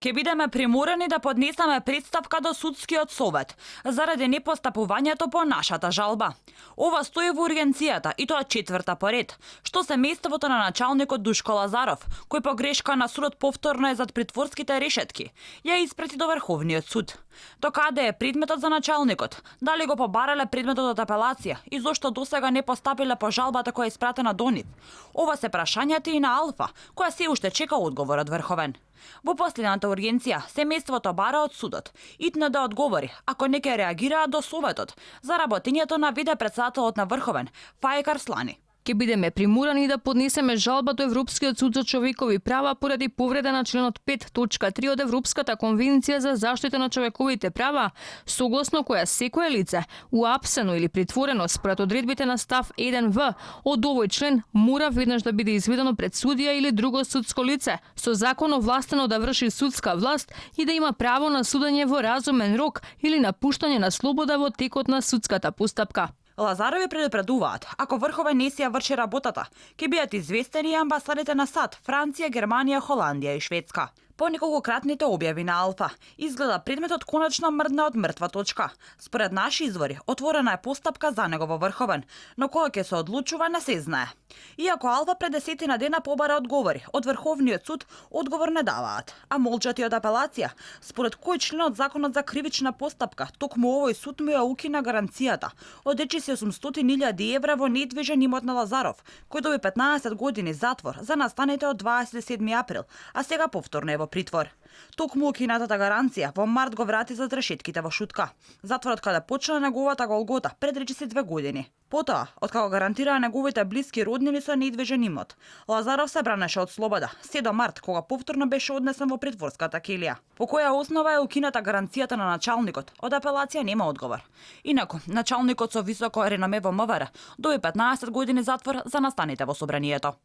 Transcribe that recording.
Ке бидеме приморани да поднесеме претставка до судскиот совет заради непостапувањето по нашата жалба. Ова стои во ургенцијата и тоа четврта поред, што семејството на началникот Душко Лазаров, кој по грешка на судот повторно е зад притворските решетки, ја испрати до Врховниот суд. До каде е предметот за началникот? Дали го побарале предметот од апелација и зошто досега не постапиле по жалбата која е испратена до нив? Ова се прашањата и на Алфа, која се уште чека одговор од Врховен. Во последната ургенција, семејството бара од судот итно да одговори, ако не ќе реагираат до советот, за работењето на виде-претседателот на Врховен, Фаик Арслани. Ке бидеме приморани да поднесеме жалба до Европскиот суд за човекови права поради повреда на членот 5.3 од Европската конвенција за заштита на човековите права, согласно која секое лице, уапсено или притворено според одредбите на став 1в од овој член, мора веднаш да биде изведено пред судија или друго судско лице, со закон овластено да врши судска власт и да има право на судење во разумен рок или на пуштање на слобода во текот на судската постапка. Лазарови предупредуваат, ако Врховен не си ја врши работата, ќе бидат известени и амбасадите на САД, Франција, Германија, Холандија и Шведска. По неколкократните објави на Алфа, изгледа предметот конечно мрдна од мртва точка. Според наши извори, отворена е постапка за него во Врховен, но кога ќе се одлучува не се знае. Иако Алфа пред 10 дена побара одговори од Врховниот суд, одговор не даваат, а молчат и од апелација, според кој член од законот за кривична постапка, токму овој суд му ја укина гаранцијата од 800.000 евра во недвижен имот на Лазаров, кој доби 15 години затвор за настаните од 27 април, а сега повторно е во притвор. Токму укинатата гаранција во март го врати за решетките во Шутка, затворот каде почна неговата голгота пред 2 години. Потоа, откако гарантираа неговите блиски роднини со недвижен имот, Лазаров се бранеше од слобода се до март, кога повторно беше однесен во притворската келија. По која основа е укината гаранцијата на началникот? Од апелација нема одговор. Инаку, началникот со високо реноме во МВР доби 15 години затвор за настаните во собранието.